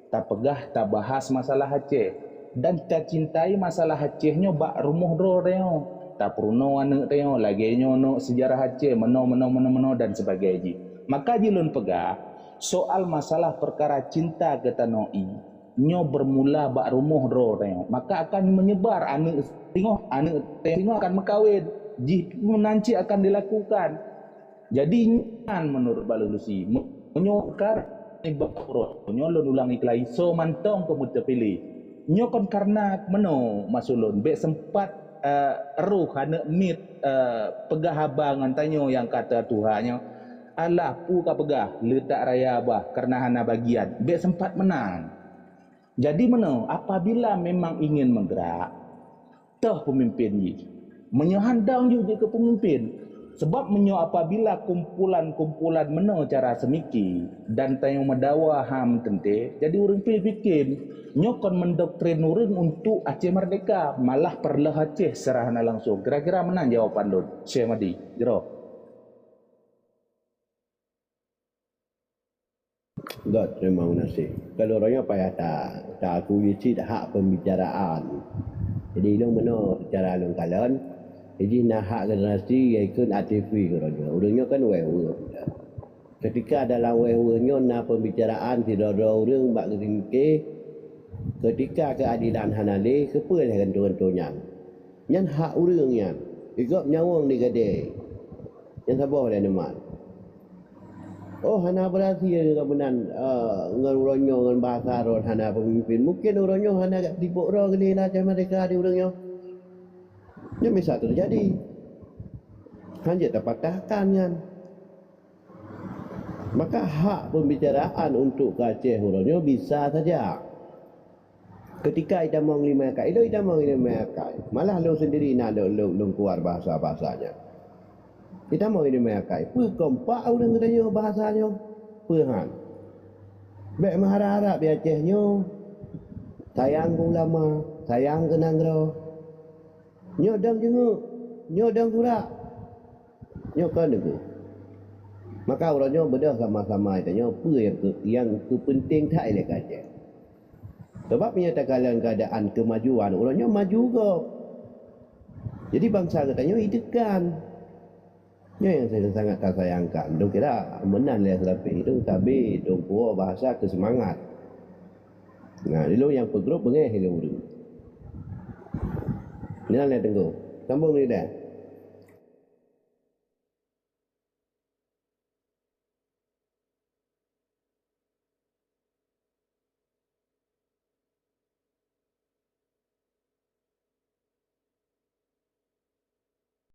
tapeugah tabahas masalah Aceh, dan tacintai masalah Aceh nyoe bak rumoh droe tanyoe. Tapeurunoe aneuëk tanyoe lagée nyoe, nyoe seujarah Aceh, meunoe, meunoe, meunoe, meunoe, dan sebagainya jih. Maka jih lôn peugah, soal masalah peukara cinta keu tanoh ie, nyoe beurmula bak rumoh droe tanyoe, maka akan meunyebar aneuëk singoh, aneuëk singoh akan meukawen, jih pun nan cit akan dilakukan. Jadi nyan meunurot bak lôn, meunyoe kar nibak uroe nyoe lôn ulangi keulai, soe mantong keu meuteupiléh. Nyoe kon kareuna meunoe maksud lôn, bék seumpat, eh, roh aneuëk miet, eh, peugah haba ngon tanyoe nyang ka teutuha nyoe, alah peue ka peugah leutak raya bah kareuna hana bagian, bék seumpat meunan. Jadi meunoe, apabila memang ingin meugrak, toh peumimpén jih. Meunyoe han dong jih jeuet keu peumimpén. Sabab meunyoe apabila kumpulan-kumpulan meunoe cara seumiki dan tanyoe meudawa ha meuteuntée, jadi ureuëng pih piké nyoe kon mendoktrin ureuëng untuk Aceh merdeka, malah peureulôh Aceh secara hana langsung. Kira-kira meunan jawaban lôn, Syekh Madi. Jroh. Gét, teurimong gaséh. Kalau uroe nyoe payah ta, ta akui cit hak pembicaraan. Jadi, ilong meunoe secara lôn kalon, jadi na hak generasi nyang ikheun aktivis uroe nyoe. Uroe nyoe kan wéeh ureuëng. Ketika dalam wéeh ureuëng nyoe na pembicaraan sidroe-droe ureuëng bak geusingke, ketika keuadilan hana lé, keupeue lé gantoe-gantoe nyan? Nyan hak ureuëng nyan. Igop nyawöng di gadée. Nyan saboh lé neumat. Oh, hana beurasi ngon meunan, eh, ngon uroe nyoe, ngon bahasa droe hana peumimpén. Mungken uroe nyoe hana gak sibok droe geulila Aceh merdeka di ureuëng nyoe. Nyan bisa teujadi. Hana jeuet tapatahkan nyan. Maka hak pembicaraan untuk keu Aceh uroe nyoe bisa saja. Ketika itamong limai akai, ilong itamong limai akai. Malah lôn sendiri na lôn, lôn, lôn kuat bahasa-bahasa nyan. Itamong limai akai. Peue kompak ureuëng geutanyoe bahasa nyoe? Peue han? Bék meuharap-harap di Aceh nyoe sayang keu ulama, sayang keu nanggroe. Nyoe dong jeungeuk, nyoe dong surak. Nyoe kon teungku. Maka uroe nyoe beudôh sama-sama tanyoe peue nyang keu, nyang keu peunteng that ilée keu Aceh. Sabab meunyoe takalon keuadaan keumajuan, uroe nyoe maju gob. Jadi bansa geutanyoe iteukan. Nyoe nyang sa-, sangat tasayangkan. Dong kira meunan lé seulapeh itu, tapi dong puwoe bahasa keu seumangat. Nah, ilong nyang peugrob beungéh ilong ureuëng. Nyan lé teungku. Sambung ni dah.